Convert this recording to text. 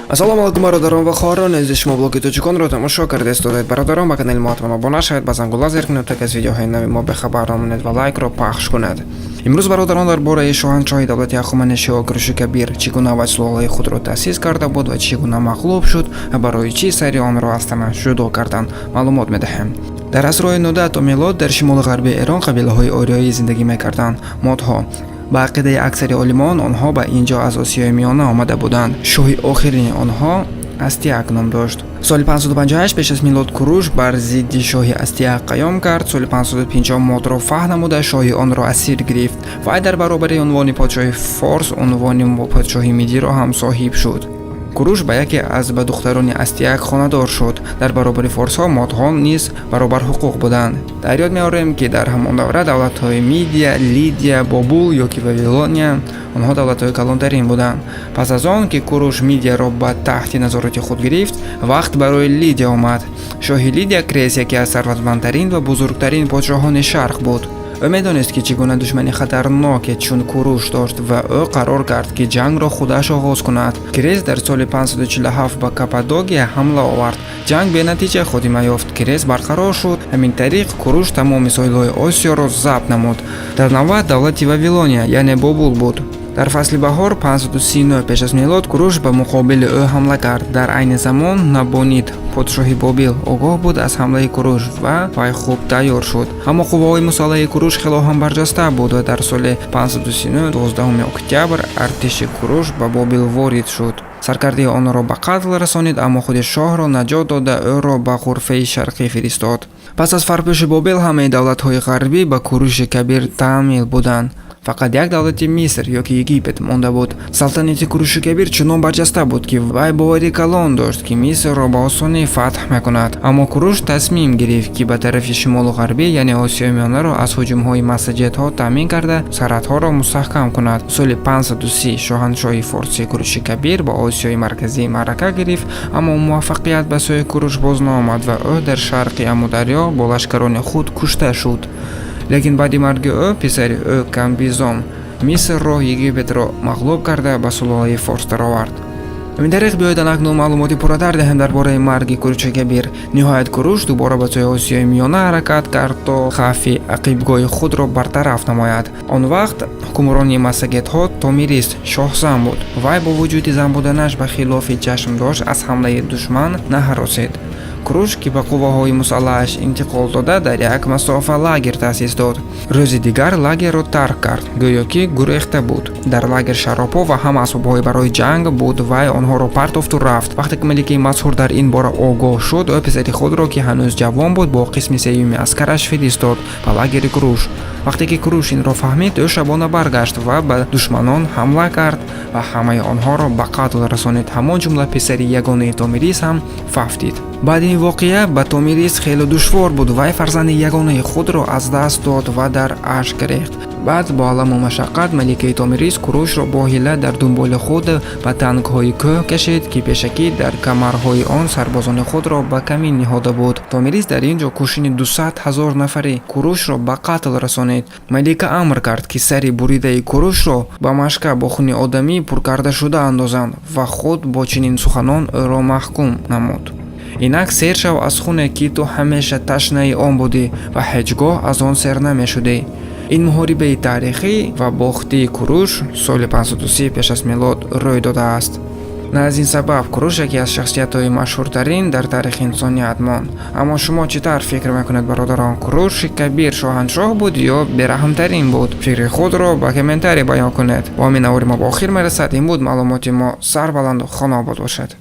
Ассалому алайкум, бародарон ва хоҳарони азиз! Шумо блоги тоҷиконро тамошо карда истодаед. Бародарон, ба канали мо ҳатман обуна шавед, ба зангула зер кунед, то ки аз видеоҳои нави мо бехабар намонед ва лайкро пахш кунед. Имрӯз, бародарон, дар бораи шоҳаншоҳи давлати Ҳахоманишиё Куруши Кабир, чӣ гуна ва сулолаи худро таъсис карда буд ва чӣ гуна мағлуб шуд ва барои чӣ сари онро аз тана ҷудо карданд, маълумот медиҳем. Дар асрҳои 19 то милод дар шимолу ғарби Эрон қабилаҳои ориёӣ зиндагӣ мекарданд, модҳо. Ба ақидаи аксари олимон, онҳо ба ин ҷо аз Осиёи Миёна омада буданд. Шоҳи охирини онҳо Астиак ном дошт. Соли 558 пеш аз милод Куруш бар зидди шоҳи Астиак қаём кард. Соли 550 Модро фатҳ намуда, шоҳи онро асир гирифт. Вай дар баробари унвони подшоҳи Форс унвони подшоҳи Мидиро ҳам соҳиб шуд. Куруш ба яке аз ба духтарони Астиак хонадор шуд. Дар баробари форсҳо модҳо низ баробарҳуқуқ буданд. Дар ёд меорем, ки дар ҳамон давра давлатҳои Мидия, Лидия, Бобул ё ки Вавилония, онҳо давлатҳои калонтарин буданд. Пас аз он ки Куруш Мидияро ба таҳти назорати худ гирифт, вақт барои Лидия омад. Шоҳи Лидия Крес яке аз сарватмандтарин ва бузургтарин подшоҳони Шарқ буд. Ӯ медонист, ки чӣ гуна душмани хатарноке чун Куруш дошт, ва ӯ қарор кард, ки ҷангро худаш оғоз кунад. Крес дар соли 547 ба Каппадокия ҳамла овард. Ҷанг бенатиҷа хотима ёфт, Крес барқарор шуд. Ҳамин тариқ Куруш тамоми соҳилҳои Осиёро забт намуд. Дар навбат давлати Вавилония, яъне Бобул буд. Дар фасли баҳор 539 пеш аз милод Куруш ба муқобили ӯ ҳамла кард. Дар айни замон Набонид, подшоҳи Бобил, огоҳ буд аз ҳамлаи Куруш ва вай хуб тайёр шуд. Аммо қувваҳои мусаллаҳи Куруш хело ҳам барҷаста буд ва дар соли 539, 12 октябр, артиши Куруш ба Бобил ворид шуд, саркардаи онро ба қатл расонид, аммо худи шоҳро наҷот дода, ӯро ба ғурфаи шарқӣ фиристод. Пас аз фарпӯши Бобил ҳамаи давлатҳои ғарбӣ ба Куруши Кабир таъмил буданд. Фақат як давлати Миср ё ки Египет монда буд. Салтанати Куруши Кабир чунон барҷаста буд, ки вай бовари калон дошт, ки Мисрро ба осонӣ фатҳ мекунад. Аммо Куруш тасмим гирифт, ки ба тарафи шимолу ғарбӣ, яъне Осиёи Миёнаро аз ҳуҷумҳои массаҷетҳо таъмин карда, сарҳадҳоро мустаҳкам кунад. Соли 530 шоҳаншоҳи форсӣ Куруши Кабир ба Осиёи Марказӣ маърака гирифт, аммо муваффақият ба сӯи Куруш боз наомад ва ӯ дар шарқи Амударё бо лашкарони худ кушта шуд. Лекин баъди марги ӯ писари ӯ Камбизон Мисрро, Египетро мағлуб карда, ба сулолаи форс даровард. Ҳамин тариқ, биёед акнун маълумоти пурратар диҳем дар бораи марги Куруши Кабир. Ниҳоят Куруш дубора ба сӯи Осиёи Миёна ҳаракат кард, то хавфи ақибгоҳи худро бартараф намояд. Он вақт ҳукмрони массагетҳо Томирис шоҳзан буд. Вай бо вуҷуди зан буданаш ба хилофи чашмдошт аз ҳамлаи душман наҳаросид. Куруш, ки ба қувваҳои мусаллаҳаш интиқол дода, дар як масофа лагер таъсис дод. Рӯзи дигар лагерро тарк кард, гӯё ки гурехта буд. Дар лагер шаробҳо ва ҳама асбобҳои барои ҷанг буд. Вай онҳоро партофту рафт. Вақте ки маликаи мазкур дар ин бора огоҳ шуд, ӯ писари худро, ки ҳанӯз ҷавон буд, бо қисми сеюми аскараш фиристод ба лагери Куруш. Вақте ки Куруш инро фаҳмид, ӯ шабона баргашт ва ба душманон ҳамла кард ва ҳамаи онҳоро ба қатл расонид. Ҳамон ҷумла писари ягонаи Томирис ҳам фавтид. Баъди ин воқеа ба Томирис хеле душвор буд. Вай фарзанди ягонаи худро аз даст дод ва дар ашк рехт. Баъд бо аламу машаққат маликаи Томирис Курушро бо ҳила дар дунболи худ ба тангҳои кӯҳ кашид, ки пешакӣ дар камарҳои он сарбозони худро ба камин ниҳода буд. Томирис дар ин ҷо кӯшини 200 000 нафари Курушро ба қатл расонид. Малика амр кард, ки сари буридаи Курушро ба машка бо хуни одамӣ пуркардашуда андозанд ва худ бо чунин суханон ӯро маҳкум намуд: «Инак сер шав аз хуне, ки ту ҳамеша ташнаи он будӣ ва ҳеҷ гоҳ аз он сер намешудӣ». Ин муҳорибаи таърихӣ ва бохтии Куруш соли 530 пеш аз милод рӯй додааст. На аз ин сабаб Куруш яке аз шахсиятҳои машҳуртарин дар таърихи инсоният монд. Аммо шумо чӣ тавр фикр мекунед, бародарон? Куруши Кабир шоҳаншоҳ буд ё бераҳмтарин буд? Фикри худро ба комментарий баён кунед. Бо ҳамин навори мо ба охир мерасад. Ин буд маълумоти мо. Сарбаланду хонаобод бошед.